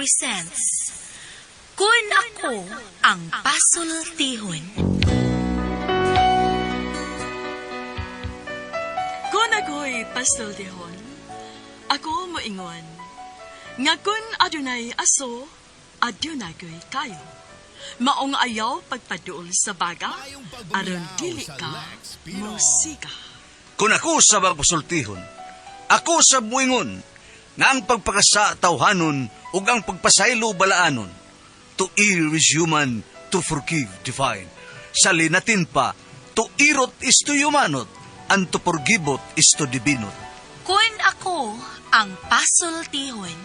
presents Kun Ako Ang Pasultihon. Kung ako'y pasultihon, ako moingon, nga kun adunay aso, adunay ko'y kayo. Maong ayaw pagpaduol sa baga, aron dili ka musika. Kung ako sa magpasultihon, ako sa buingon, nga ang pagpakasa tawhanon ug ang pagpasaylo balaanon. To err is human, to forgive divine. Sa linatin pa, to irot is to humanot, and to forgivot is to divinot. Kun ako ang pasultihon.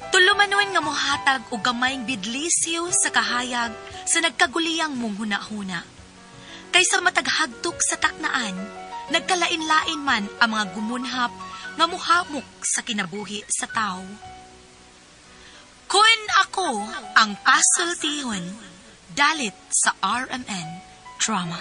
Tulumanon nga mohatag og gamayng bidlisyo sa kahayag sa nagkaguliyang mong hunahuna. Kaysa mataghagtok sa taknaan, nagkalain-lain man ang mga gumunhap nga muhamok sa kinabuhi sa tao. Kun ako ang pasultihon, dalit sa RMN Drama.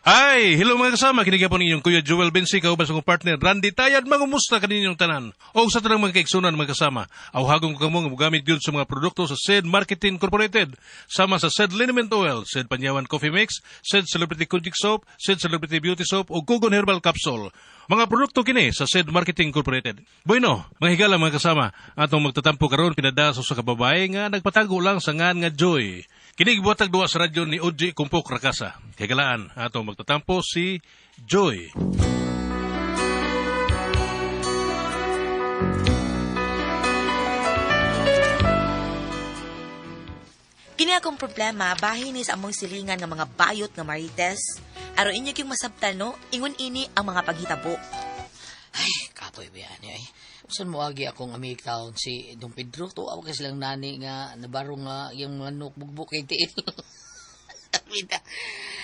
Hi! Hello mga kasama, kini po ninyong Kuya Joel Bensi, kauban sa akong partner Randy Tayad, mangumusta kaninyong tanan. O sa tanang mga kaigsunan mga kasama, awhagon ko kamo nga mogamit gyud sa mga produkto sa SED Marketing Incorporated, sama sa SED Liniment Oil, SED Panyawan Coffee Mix, SED Celebrity Kunjik Soap, SED Celebrity Beauty Soap o Gugon Herbal Capsule. Mga produkto kini sa SED Marketing Incorporated. Bueno, mga higala mga kasama, atong magtatampo karon pinada sa usa ka babae nga nagpatago lang sa ngan nga Joy. Kini gibuhatag duwa sa radyo ni Oji Kumpok Rakasa. Kagalaan atong magtatampo si Joy. Kini akong problema, bahin ni sa among silingan nga mga bayot nga marites. Aron inyo kyung masabtan, no? Ingon ini ang mga paghitabo. Ay, kapoy ba yan ay. Usan mo agi akong amig taon si Don Pedro. Tuwa ko silang nani nga nabaro nga yung manok bugbuk kay tiil. Bida.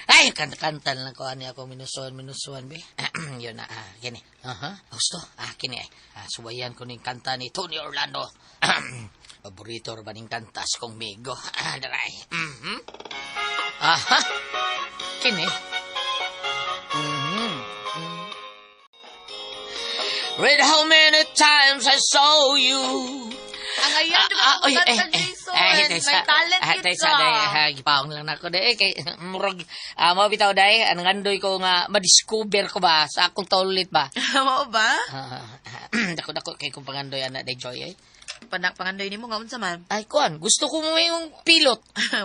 Ay, kanta-kanta lang ko ani ako minusuan, minusuan be. Yun na, kini. Aha, gusto. Kini ay. Suwayan ko ning kanta ni Tony Orlando. Paborito ra ba ning kanta sa kong migo? Daray. Mhm. Aha. Kini. Mhm. Read how many times I saw you. Ang ayan, Oy, eh, eh, eh, May talent ah, yun tesa, ka. day, gipaong lang nako day kay murag mao bitaw day ang ngandoy ko nga madiscover ko ba sa akong taulit ba. Mao ba? Dako dako kay kong pangandoy ana day Joy ay. Panak pangandoy nimo nga unsa man? Ay kuan, gusto ko mo yung pilot.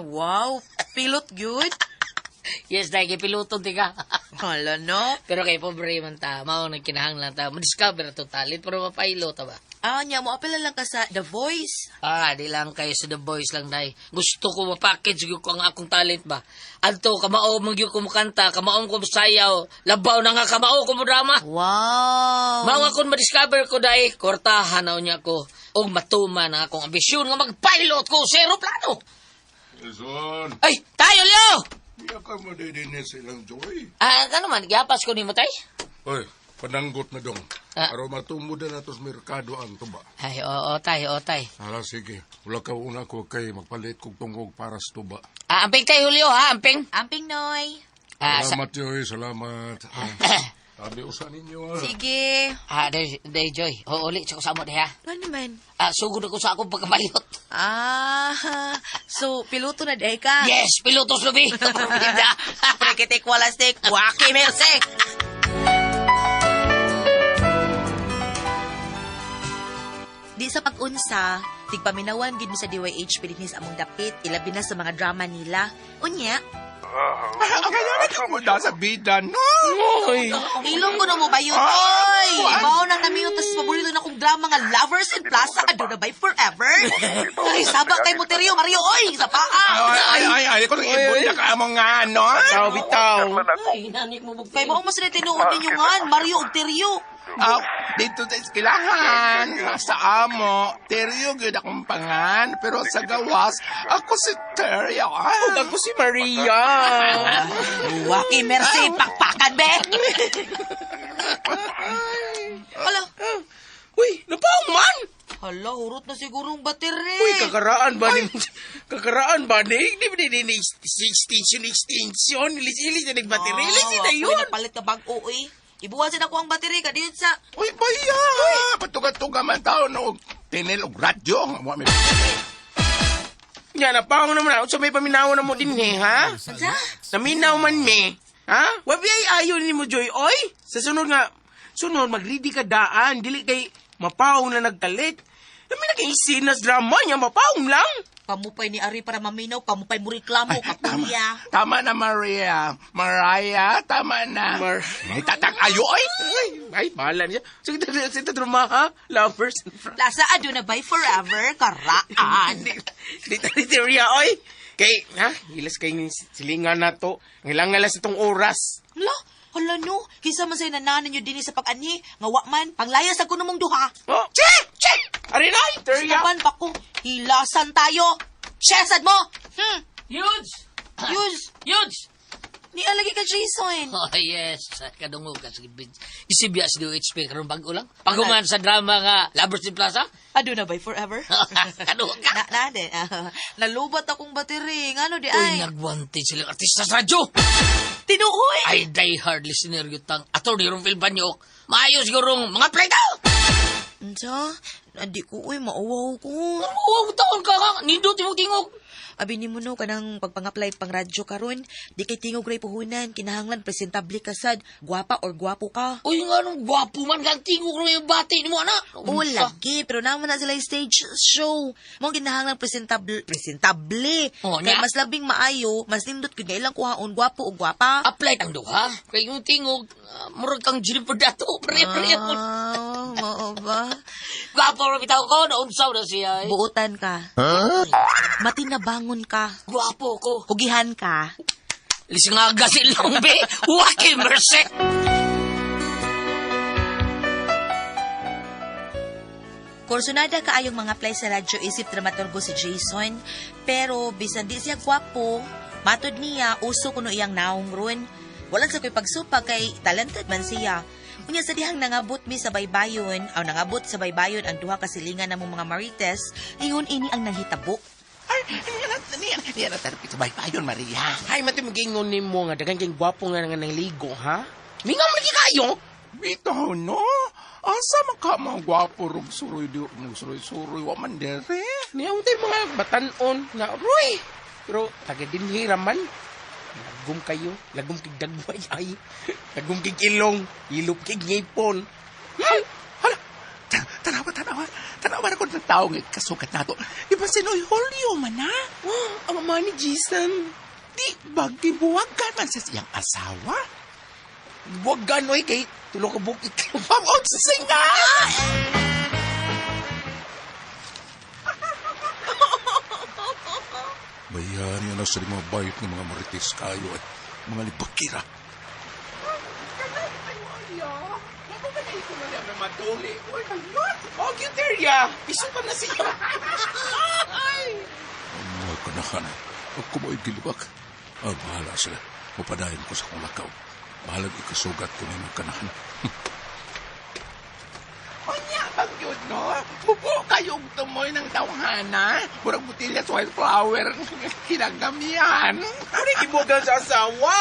Wow, pilot gyud. Yes, day kay piloto di ka. Hala no. Pero kay pobre man ta, mao nagkinahanglan ta madiscover ato talent pero mapilot ta ba. Nya mo apela lang ka sa The Voice. Di lang kayo sa The Voice lang day. Gusto ko ma-package gyud ko ang akong talent ba. Adto kamao man gyud ko mokanta, kamao ko sayaw, labaw na nga kamao ko mo drama. Wow. Mao nga kun ma-discover ko day, kortahan na unya ko og matuman ang akong ambisyon nga mag-pilot ko sa eroplano. Luzon, Ay, tayo Leo. di ka mo din silang Joy. Ano man gihapas ko nimo tay? Oy, pananggot na dong. Ah. Aron matumod na nato sa merkado ang tuba. Ay, oo tay, oo tay. Hala, sige. Wala ka una ko kay magpalit kog tungog para sa tuba. Amping tay Julio ha, amping. Amping Noy. Salamat, Joy. Salamat. Tabi usa ninyo. Sige. Day, day Joy. Oo, uli sa ko sa amo day ha. Ano man? Sugod ako sa akong pagkapilot. So piloto na day ka. Yes, pilotos lubi. Prekitik wala stick. Waki merse. Di sa pag-unsa, tigpaminawan gid mi sa DYH Philippines among dapit, ilabi na sa mga drama nila. Unya, Ako na sa bida, no? ilong ko na mo ba yun? Oy! Mao nang naminot tas paborito na kong drama nga Lovers in Plaza, Aduna by Forever. Ay, saba kay Moterio Mario, oy! Sa paa! Ay, ay, ay, ay, kung ibon na ka mo nga, no? Bitaw, bitaw. Ay, nanik mo bugti. Kay mao mo sila tinuod ninyo nga, Mario ug Teryo. Dito sa eskilahan, sa amo, Teryo gyud akong pangan, pero sa gawas, ako si Teryo. Ug ako si Maria. Waki merci, pakpakan be! Hala, Uy, napaong man! Hala, hurot na siguro ang battery. Uy, kakaraan ba ni... Kakaraan ba ni? Di ba ni ni extension, extension. Ilis-ilis na nagbattery. Ilis na yun. Uy, napalit na bag-o, uy. Ibuwasin ako ang battery ka diyon sa... Uy, baya! Patuga-tuga man tao no. Tinil og radyo. Wa may Yan, napaong naman ako. So may paminaw na mo din eh, ha? Sa? Naminaw man me. Ha? Wabi ay ayon ni mo, Joy. Oy! Sa sunod nga, sunod, mag-ready ka daan. Dili kay mapaong na nagkalit. Kami nag-isinas drama niya, mapaong lang. Kamupay ni Ari para maminaw, kamupay mo reklamo, kapuya. Tama na, Maria. Mariah, tama na. May tatang ayo, oy! Ay, ay, bahala niya. Sige, sige, drama, ha? Lovers and friends. Plaza Aduna by forever, karaan. Di ta teorya, oy! Kay, ha? Hilas kay silingan na to. Ngilangan lang sa itong oras. Hala, hala no. Kinsa man sa'yo nananan nyo din sa pag-anhi. Nga wa man, panglayas ako namong duha. Oh, che! Che! Arinay! Teorya! Tapan pa ko, hilasan tayo. Chesad mo! Yudes! Yus! Yudes! Nialagi ka, Jason. Oh, yes. Kadungog ka. Sige, Isibya si DOHP karon bago lang. Paguman sa drama nga Lovers in Plaza. Aduna by forever? Kadungog ka. Na, na, di. Nalubat akong battery. Ngano di Uy, ay? nagwanted silang artista sa radyo. Tinuoy! Ay, die hard listener yutang attorney Romfil Banyok. Maayo sigurong mga play daw. Unsa? Andi ko, uy, mauwaw ko. Wow, taon ka ka. Nindot imong tingog. Abi ni mo no, kanang pagpang-apply pang radyo karon, di kay tingog ray puhunan, kinahanglan presentable ka sad, gwapa or gwapo ka. Uy, nga nung gwapo man kang tingog ro yung bati ni mo, anak. O lagi, pero naman na sila yung stage show. Mo kinahanglan presentable, presentable. Oh, Kay nya. mas labing maayo, mas nindot gyud nga ilang kuhaon gwapo o gwapa. Apply tang duha. Kay yung tingog, murag kang Jennifer Dato. Pre-pre. Ah, mao ba? Gwapo ra bitaw ko, naunsaw na siya. Eh. Buotan ka. Matinabangon ka. Gwapo ko. Hugihan ka. Lisingaga si Longbe. Waki mercy. Kursunada kaayong mga play sa radyo isip dramaturgo si Jason, pero bisan di siya gwapo, matod niya uso kuno iyang naong ron. Wala sa ko'y pagsupag kay talented man siya. Unya sa dihang nangabot mi sa baybayon, aw nangabot sa baybayon ang duha ka silingan namong mga marites, ingon ini ang nanghitabo. Ay, niya na tarapit sa baybayon, Maria. Ay, mati magingon ni mo nga, dagan kayong gwapo nga nga nang ligo, ha? Mingaw mo lagi kayo! Bitaw, no? Asa man ka mga gwapo rog suroy di suroy suroy wa man dere. Niya tayo mga batanon na, Roy! Pero, taga dinhi raman. Lagom kayo, lagom kig dagway ay. Lagom kig ilong, ilop kig ngipon. Hala, tanawa, tanawa. Tanawa na ko ng tao nga kasukat nato. Iba si Noy Julio man, ha? Oh, ang mama ni Jason. Di ba gibuwagan man sa siyang asawa? Huwag ganoy kay tulo ka bukit. Pamot sa singa! Bayani na sa mga bayot ng mga marites kayo at mga libakira. Oh, cute area. Piso pa na siya. Ang mga kanahan, ako mo'y gilibak. Ah, bahala sila. Mapadayon ko sa kong lakaw. Bahalag ikasugat ko ng mga kanahan. Unya, bang yun, no? Bubo kayong tumoy ng tawhana. Murag butilya sa wildflower. Kinagamihan. Ano ibugan sa asawa?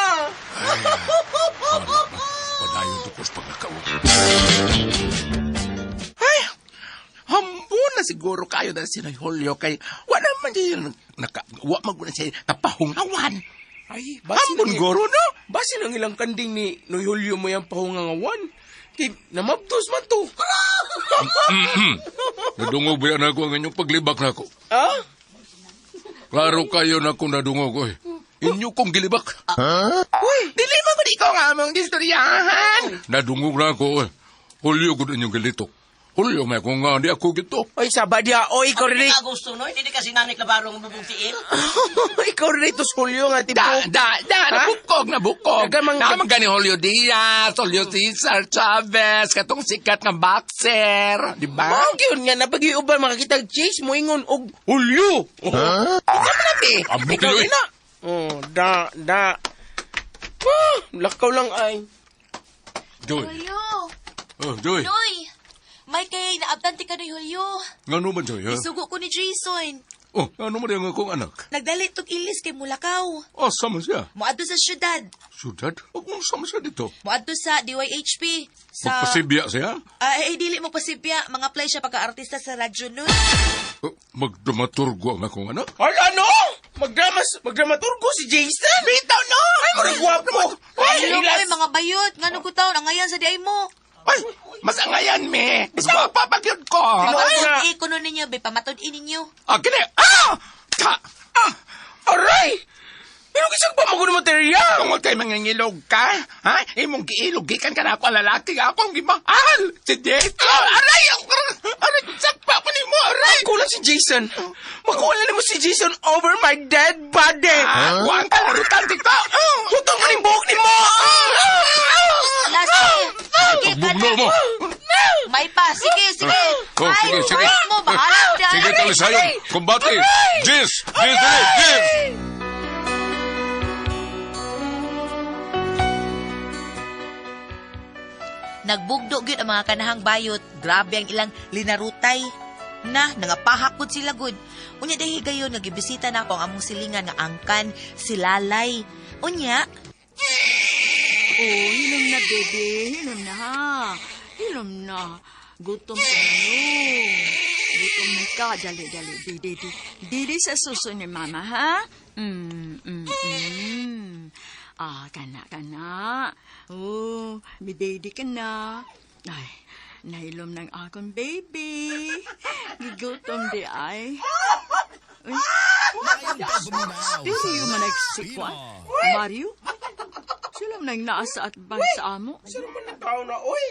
Ay, bahala na. Padayon ko sa paglakaw. Ay, hambo na siguro kayo dahil si Noy Julio kay wala man siya naka, wa man gud siya kapahungawan. Ay, Hambon guro, no? Basi lang ilang kanding ni Noy Julio mo yung pahungangawan. Kay namabdos man to. Nadungog ba na ako ang inyong paglibak na ako? Ha? Klaro kayo na akong nadungog. Oy. Inyo kong gilibak. Uy, dili man gud ikaw nga among gistoryahan. Nadungog na ako. Oy. Hulyo gud inyong gilitok. Hulyo may kung nga di ako gito. Oy, saba diya. Oy, ikaw rin. Gusto no, hindi kasi nanik na barong bubong tiil. Ikaw rin ito Julio nga tipo. Da, da, da, nabukog, nabukog. Nagamang- Naman gani Julio Diaz, Julio Cesar Chavez, katong sikat nga boxer, di ba? Mao gyud nga napagiuban makakita chase mo ingon og Julio. Huh? Ikaw man na, be. Ambok Ikaw yun, rin na. Oh, da, da. Ah, lakaw lang ay. Joy. Ayo, Oh, Joy. Noy! May Ay, kay naabtante ka ni Julio. Ngano man, Joy, ha? Isugo ko ni Jason. Oh, ano man ang akong anak? Nagdali tog ilis kay Mulakaw. Asa man siya? Moadto sa syudad. Syudad? O kung saan siya dito? Moadto sa DYHP. Sa... Magpasibya siya? Ay, dili mo pasibya. Mga play siya pagka-artista sa radyo nun. Oh, magdramaturgo ang akong anak? Hala, no! Magdramaturgo si Jason! Bitaw, no! Ay, murag gwapo! Ay, Ay, ilas! mga bayot. Ngano ko taon, ang ngayan sa diay mo. Ay, mas angayan me. Mas gwapa pa gyud ko. Tinuod nga. Pamatud-i ko nun ninyo, be. Pamatud-i ninyo. Ah, kini. Ah! Ka! Ah! Aray! Pero kisag pa mo ko material! Tungod kay mangangilog ka, ha? Imong giilog gikan ka na ako ang lalaki nga akong gimahal. Si Jason. Aray! Aray, sakpa ko nimo, aray! Kulang si Jason. Makuha na mo si Jason over my dead body. Ah, Huwag ka narutan dito. Putol ko ni buhok ni mo! Lasi. Sige, Pagbugno mo! May pa. Sige, sige. Oh, sige, Ay, sige. buhok mo. Bahala na. Sige, talisayon! Kumbate! Jis! Jis! Dali! Jis! Nagbugdo gyud ang mga kanahang bayot. Grabe ang ilang linarutay. Na, nangapahak gud sila gud. Unya dahi gayon nga gibisita na ako ang among silingan nga angkan si Lalay. Unya, Oh, hilom na, baby. Hilom na, ha. Hilom na. Gutom ka na, no. Gutom na ka. Dali, dali. Di, di, di. Dili sa suso ni mama, ha? Mm, mm, mm. Ah, kana, kana. Oh, may daddy ka na. Ay, nahilom ng akong baby. Gigutom di ay. Uy, Stereo man nagsikwan. Mario? Sila man nang naa sa atbang sa amo. Sino man ang tao na, oy?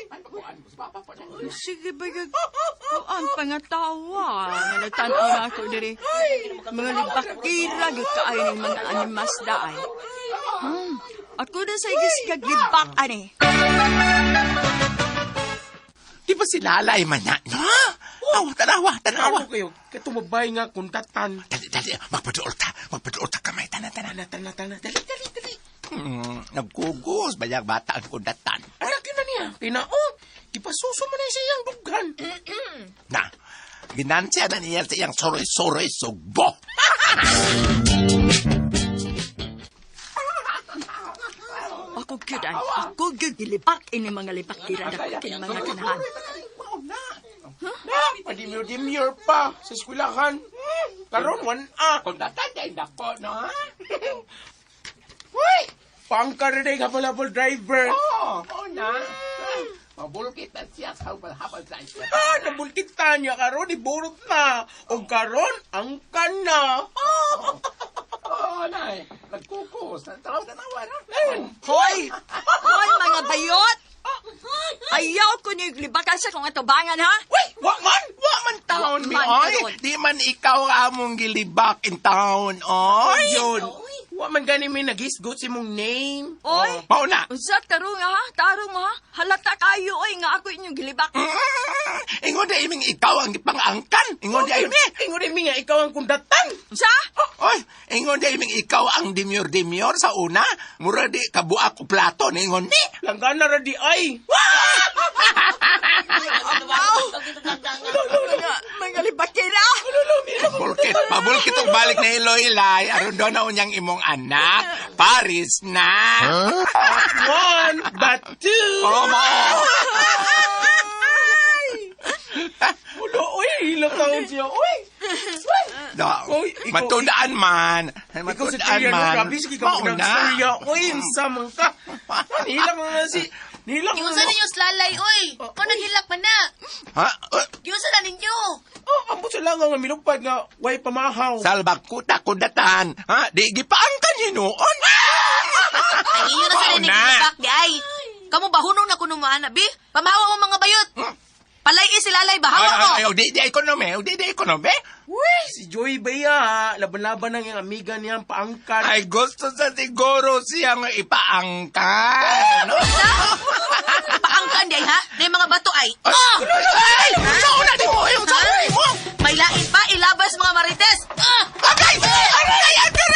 Sige ba kuan pa nga tawa. Nga nagtanaw na ako diri. Mga libakira gyud kaayo ning mga animas daay. Ako na sa igis kaglibak ani. Di ba si Lalay man na, no? Aw, tanawa, tanawa. Ano kayo? Katumabay nga kuntatan. Dali, dali, magpaduol ta, magpaduol ta kamay, tanan, tanan. Tana, tana, tana. Dali, dali, dali. Nagkugos, bayag bata ang kundatan. Anak yun na niya. Tinao. Ipasuso mo na siya iyang dughan. Na, ginansya na niya sa iyang soroy-soroy sugbo. Ako gyud ay, ako gyud gilibak ini mga libakira na kini mga kanahan. Na, padimure-dimure pa sa eskwelahan. Karon, 1A. Kundatan dahil nako, no? ha? Uy! Pangkaraday ka pala po, driver. Oo, oo na. Mabulkit na siya sa habal-habal sa isla. Ah, nabulkitan niya karon, iburot na. O karon, ang kana. Oo, nay. Nagkukos. Tanaw, tanawa, no? Hoy! Hoy mga bayot! Ayaw ko niyo libakan sa kong atubangan ha. Uy, wa man, wa man taon mi, Wa man oy. karon. Di man ikaw among gilibak in town, oy. Yun. Wa man gani may nagisgot si mong name. Oy! Mao na. Unsa tarong ha? Tarong ha? Halata kayo oy nga ako inyong gilibak. Ingon di iming ikaw ang gipangangkan. Ingon di imi. Ingon di mi nga ikaw ang kundatan. Unsa? Oy, ingon di iming ikaw ang demure-demure sa una. Mura di kabuak ko plato ningon ni. Langgana ra di ay. Mga libakira! Pabulkit, pabulkit og balik na Iloilay. Aron doon na unyang imong anak. Paris na. One, but two. Oh, mo. Ulo, oy, hilak taon siya. Oy, No, Oy, ikaw- matundaan man. ikaw sa Matundaan Triano, man. grabe, sige ka Mao mo na. storya. Oy, unsa man ka. Nihilak na na si... Nihilak na Giunsa na. ninyo slalay, oy. Kung naghilak man na. Ha? Uh, Giunsa na ninyo. Oh, ambot sa langaw nga minupad nga way pamahaw. Salbakuta kundatan. Ha? Di gipaangkan hinuon. Ay, inyo na sila Mao na. nagilibak di ay. Kamu ba hunong na kuno maana, bi? Pamahawa mo mga bayot. Palay si lalay ba? Hawa mo. Ay, ay, di di ekonomi, di di ekonomi. Uy, si Joy Bea, laban-laban ng iyang amiga niyang paangkan. Ay, gusto sa siguro siya nga ipaangkan. Paangkan di ay ha? Na yung mga bato ay. Ay, Ah! ay, sa una di mo, ay, sa una di mo. May lain pa, ilabas mga marites. Ah! Agay! Agay! Agay!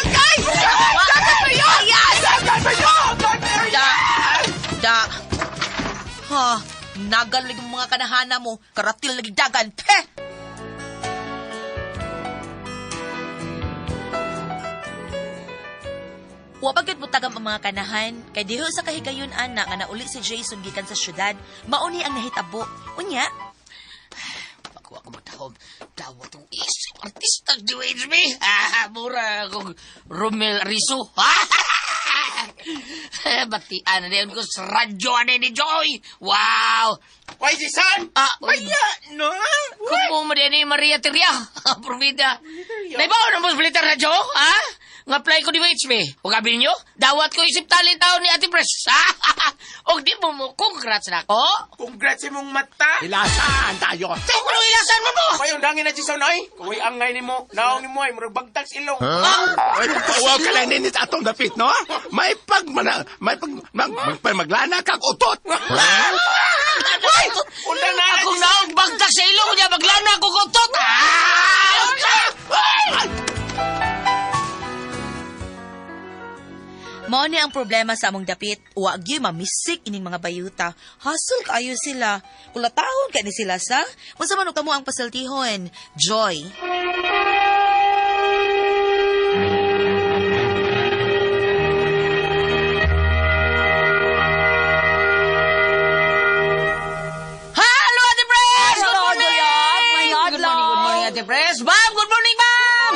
Agay! Dagan ba yun? Ayas! Dagan ba yun? Da. Da. Ha, Nagal lagi mga kanahana mo, karatil lagi dagan. Peh! Wa pa gyud mutagam ang mga kanahan kay diho sa kahigayon ana nga nauli si Jason gikan sa syudad, mao ni ang nahitabo. Unya, Pakuha ko matahom. Dawat ang isip. Artista di me. Ah, mura akong Romel Rizzo. Batian na din ko sa radyo ani ni Joy. Wow! Why, Jason? Ah, Kaya, no? Kumo mo din ni Maria Teria. Provida. Naibaw na mo sa balita radyo, ha? Nga apply ko di WHB. O gabi ninyo, dawat ko isip talent taon ni Ate Pres. O di mo mo, congrats na ako. Congrats sa imong mata. Ilasan tayo. Sa ko nung ilasan mo mo. Kay undangin na Jason ay. Kuy angay nimo. Naong nimo ay murag bagtak sa ilong. Ay, magpawaw ka lang ninit atong dapit, no? May pag, mana, may pag, mag, mag, maglana kag utot. Uy! Undang na Akong naong bagtak sa ilong niya, maglana ako kutot. Ah! Mao ni ang problema sa among dapit, wa gyud mamisik ining mga bayuta. Hasol kaayo sila. Kulatahon ka ni sila sa. Unsa man og kamo ang pasultihon? Joy. Hello, Ate Pres! Good morning! May Good morning, good morning, Ate Pres. Ma'am, good morning, ma'am!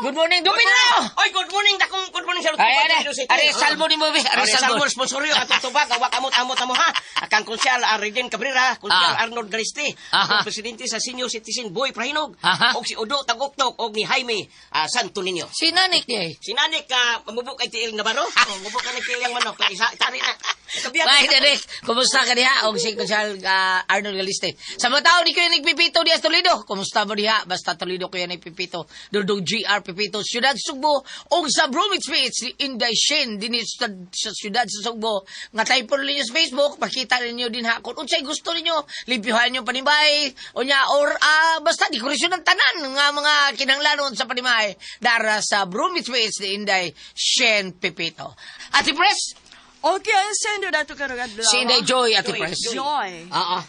Good morning, dumi na! Oy, good morning dakong good morning sa Ay, are, are, salmo ni mo, be. Are, Are salmo. salmo sponsoryo atong tubag awak amot-amot amo ha. Akang konsyal Ariden Cabrera, konsyal Ah. Arnold Galiste, Aha. ang presidente sa Senior Citizen Boy Prahinog, Aha. og si Udo Taguktok og ni Jaime Santo Niño. Si Nanik niya eh. Si Nanik ka mamubok kay tiil na baro. Mamubok ka ng tiil ang manok. Isa tari na. Kabiyak. Bye, Nanik. Kumusta ka diha? Og si Konsyal Arnold Galiste. Sa mga tao ni Kuya Nick Pipito diha sa Toledo. Kumusta mo diha? Basta Toledo Kuya Nick Pipito. Dudong GR Pipito, Siyudad Sugbo. Og sa Bromwich Beach, ni Inday Shin, din sa Siyudad sa Sugbo. Nga type po ninyo sa Facebook, makita ninyo din ha. Kung unsay gusto ninyo, limpyuhan nyo panibay. O nya, or basta dekorasyon ng tanan nga mga kinanglanon sa panimay. Dara sa Bromwich Beach ni Inday Shin Pipito. Ate Pres, Okay, ang sendo dato karong adlaw. si Inday Joy, Ate Pres. Joy. Oo.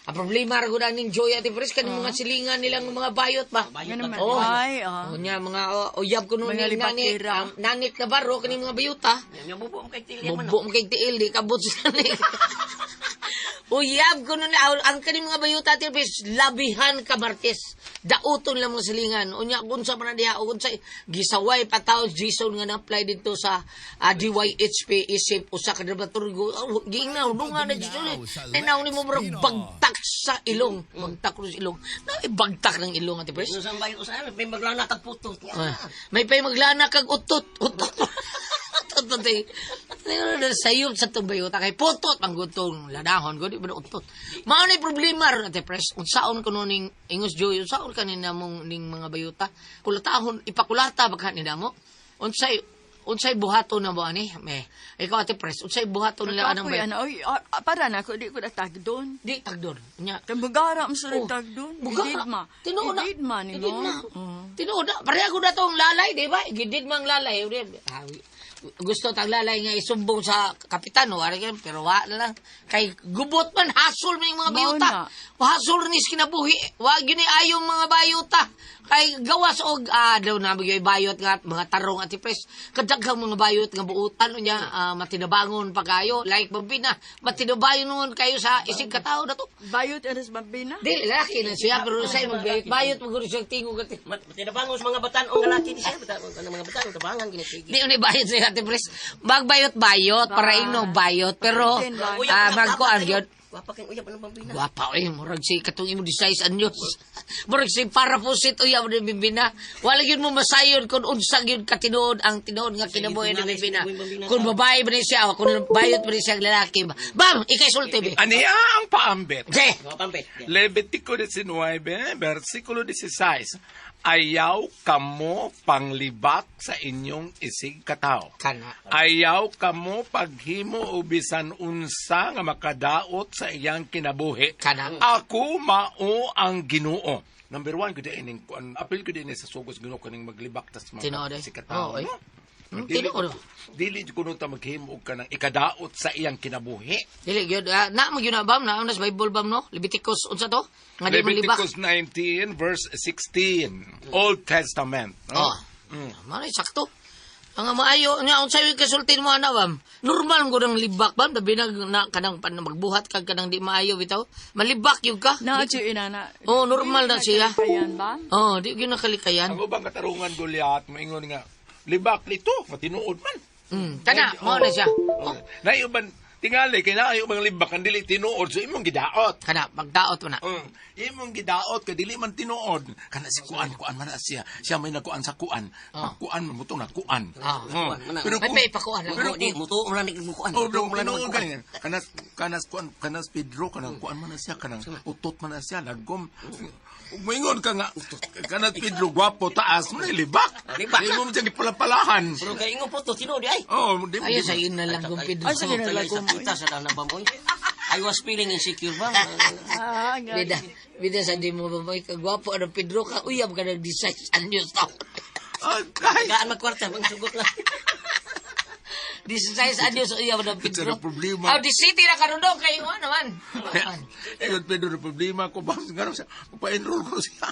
Ang problema ra gud aning Joy Ate Pres kaning mga silingan nilang mga bayot ba. Nga naman. Oh. Ay, ah. Oh, nya mga oh, uyab ko nun Mga ni nani, libakira. nanik na baro kaning mga bayota. Mamubok mo kay tiil ang manok. Bubo mo kay tiil di kabot sa nanik. Uyab ko nun ang kaning mga bayota Ate Pres labihan ka Martes. Dauton lang mga silingan. Unya kun sa man diha o unsa gisaway pa tawo Jason nga na-apply dito sa DYHP isip usa ka dramaturgo. Oh, giingna dunga na Jason. Tanaw nimo murag bagtak sa ilong, bagtak sa ilong. Na bagtak ng ilong Ate Pres. Ano sa bayo sa may maglana kag puto. Ah, may pay maglana kag utot. Utot. Utot eh. Sayop sa tumbayo ta kay putot ang gutong ladahon gud di ba na utot. Mao ni problema ron Ate Pres. Unsaon kuno ning Ingos Joy, unsaon kanina mong ning mga bayuta? Kulatahon ipakulata baka ni namo. Unsay unsay buhaton na mo ani? Me. Ikaw Ate Pres, unsay buhaton nila anang Kapoy, bayot? ana, oy, para na ako, di ko na tagdon. Di tagdon. Nya. Kay bugara mo sa Oh, tagdon. bugara. Gidid ma. Tinuod na. Gidid ma nimo. Gidid ma. Oo. Tinuod na. Pareha ko na tong lalay, di ba? Gidid mang lalay. Ah, gusto tang lalay nga isumbong sa kapitan, no? Ari kayo, pero wa na lang. Kay gubot man, hasol man yung mga Mao bayuta. na. Hasol ni kinabuhi. Wa gyud ni ayong mga bayuta. Kay gawas og daw na bagay bayot nga mga tarong at pres. Kadaghang mga bayot nga buutan unya matinabangon pa kayo. Like mabina, matinabayon noon kayo sa isig katawo na to. Bayot aras mabina. Di, lalaki na siya, pero sa'yo magbayot. Bayot, maguro siya tingog. At Matinabangon sa mga batan o lalaki di siya. Batan ang mga batan tabangan ginisigi. Di, uni bayot siya, Ate Pres. Magbayot-bayot, para ino bayot. Pero, magkuan yun. Wapa kang uyab anong pambina. Gwapa, eh. Murag si katong imo designs anyos. Murag si para pusit uyab ni Bibina. Wala yun mo masayon kung unsa yun katinuod ang tinuod nga kinabuhi ni Bibina. Kung babae ba ni siya, o kung bayot ba ni siya ang lalaki. Bam! Ikay sulti, be. Aniya ang paambit. Okay. Pampit. Levitico 19, versikulo 16. Ayaw kamo panglibak sa inyong isig katao. Kana. Ayaw kamo paghimo o bisan unsa nga makadaot sa iyang kinabuhi. Kana. Ako mao ang Ginoo. Number one, gud ining kuan apil gud ini sa sugos Ginoo kaning maglibak tas Tinuod, eh. mga sikat tao. Oo, eh. No? Tinuod. Dili kuno ta maghimo og kanang ikadaot sa iyang kinabuhi. Dili gyud na mo gyud na bam na sa Bible bam no. Leviticus unsa to? Nga di malibak. Leviticus 19 verse 16. Old Testament. No? Oh. Mao ni sakto. Ang maayo nga unsa yung kasultin mo ana bam? Normal mo ang libak bam, labi na, na kanang pan, magbuhat kag kanang di maayo bitaw. Malibak gyud ka. Na, jud inana. Oh, normal na siya. Kayan ba? Oh, di gyud nakalikayan. Ang ubang katarungan Goliath moingon nga libak nito, matinuod man. Kana mao na siya. Oh. Naiuban tingali kay naay ubang libak ang dili tinuod so imong gidaot. Kana pagdaot mo na. Imong gidaot kay dili man tinuod. Kana si kuan kuan man na siya. Siya may nagkuan sa kuan. Oh. Kuan man mutong nagkuan. Ah. Oh. Pero May may ipakuan lang. Pero Di, mutuo mo lang ni mukuan. Oh, Mutuo mo lang tinuod magkuan. kanin. Kanas kanas kuan kanas Pedro kanang kuan man na siya kanang utot man na siya lagom. Ug moingon ka nga kanas Pedro gwapo taas mo na libak. Libak. Di mo man siya gipalapalahan. Pero kay ingon po to, tinuod di ay. Oh, di Ayo sa na lang kung Pedro. Ay, sige na lang Sa kita sa dana bam oy. I was feeling insecure ba? Ah, nga. Bida, bida sa di mo ba kagwapo ang Pedro ka uyab ka nag 16 anyos taon. Okay. Gaan magkwarta, magsugot lang. 16 anyos uyab ng Pedro. Sa problema. Aw, di city na karon dong kay wa naman. Wa naman. Eh, Pedro, problema ko ba? Ngano siya, pa-enroll ko siya.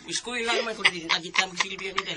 Eskwela naman ko din agit ka magsilbi ani dai.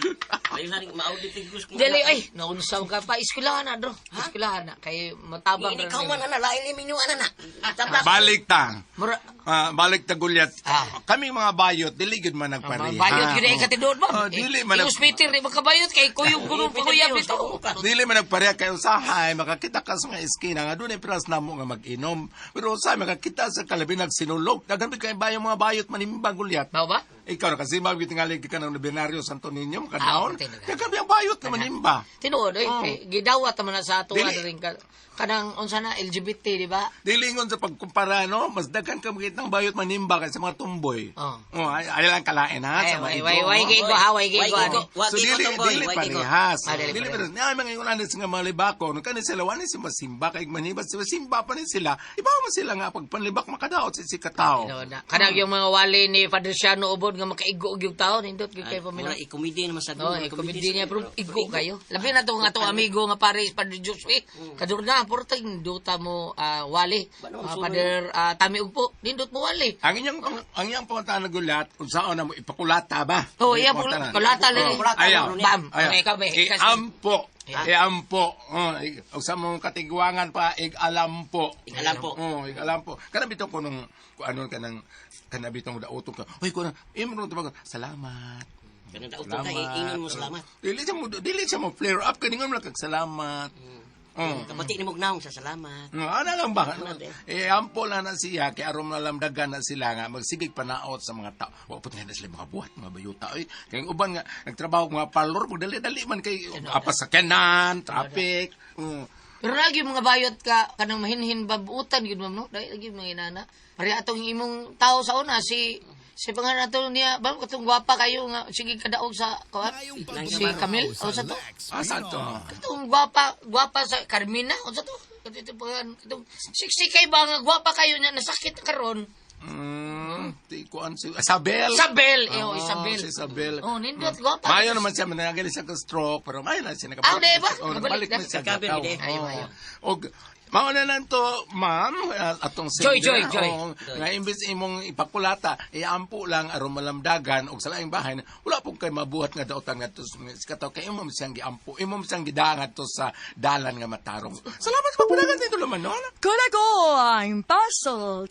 Ay lang ma-audit ni Gus. Dili ay, naunsaw ka pa eskwelahan na dro. Eskwelahan na kay matabang Ini ra ikaw na. man ana lain ni minyo ana na. Tabla. Balik ta. Mura Ah, balik ta Goliath. Ah. Kami mga bayot, dili gud man nagpareha. Mga bayot gyud ay katinuod ba? Oh, dili man Ingus Peter di makabayot kay kuyog kuno paguyab nito. Dili man nagpareha kay usahay makakita ka sa mga eskina nga dunay pras namo nga mag-inom. Pero usahay makakita sa kalabi nagsinulog. Daghan kay bayo mga bayot manimbang Goliath. Mao ba? Ikaw na kasi mabit tingali ka ng nobenaryo Santo Niño Ah, makadaon. okay, tingali. Daghan ang bayot nga manimba. Tinuod oy, Oh. kay gidawat man na sa ato Dili. rin ka kanang unsa na LGBT di ba? Dilingon sa pagkumpara no, mas daghan ka makita ng bayot manimba kaysa mga tumboy. Oh. Oh, ay lang kalain ha Ay, sa mga way igo, way way no? gigo ha, way gigo Way ani. gigo. Wa So gigo dili tomboy, dili wa gigo. parehas. Ah, dili Dili parehas. parehas. Nga mga ingon nga malibako, no kani sila wani si masimba kay maniba si masimba pa ni sila. Ibaw man sila nga pag panlibak makadaot sa si katao. Tinuod na. Kanang yung mga wali ni Padre Siano ubod nga makaigo og yung tao nindot gyud kay Mura paminaw. i-comedy naman sa No, dulo. eh, komedya niya pero igo kayo. Labi na tong atong amigo nga pare Padre Josue. Kadurna porting duta mo wali. Ba, no, Father Tami Ugpo, nindot mo wali. Ang iyang panguntahan na gulat, unsaon na mo ipakulata ba? Oh, iya Ipakulata na. kulata lang. Oh, Ayaw. Bam. Ayaw. Okay, ikaw ba? Iampo. Iampo. Oh, ug sa mong katigwangan pa igalampo. Igalampo. Oh, igalampo. Kana bitaw ko nung kung ano kanang kana bitong daotong ka. Uy, kuno imo ro tubag. Salamat. Kanang daot ka ingon mo salamat. Dili siya mo flare up kaningon mo lang kag salamat. Oh. Kabati ni mo gnaong sa salamat. Ano lang ba? Ano, de? Eh, ampo lang na siya, kay aron malamdagan na sila nga, magsigig panaot sa mga tao. Wa po nga na sila mga buhat, mga bayuta. Oy, kay ang uban nga, nagtrabaho mga parlor, magdali-dali man kay apas sa kanan, traffic. Pero lagi mga bayot ka kanang mahinhin babutan gyud ma'am no. Dahil lagi mga inana. Pare atong imong tao sa una si si pangalan ato niya ba katong gwapa kayo nga sige kadaog sa kuan si Camille o sa to. Ah, saan to? Katong gwapa gwapa sa Carmina unsa to? Katong pangalan katong sexy kay ba nga gwapa kayo niya nasakit na karon. Ti kuan si Isabel. Isabel, eh, oh, Oo, Isabel. Si Isabel. Oh, nindot gwapa. Mayo naman siya, manangali siya ka stroke, pero mayo na siya nakabalik. Ah, di ba? Oh, Nakabalik nakabalik na. na siya. Nagkabi, kataw. di. Ayaw, Oo. ayaw. Og, mauna lang to, ma'am, atong Joy, sender. Joy, Joy. Oo, nga imbes imong ipakulata, iampo lang aron malamdagan og sa laing bahay, wala pong kay mabuhat nga daotan ngadto sa mga kataw kay imo man siyang giampo, imo man siyang gidaang ngadto sa dalan nga matarong. Salamat sa pagpadagan nito laman, no? Kuna ko ang puzzle.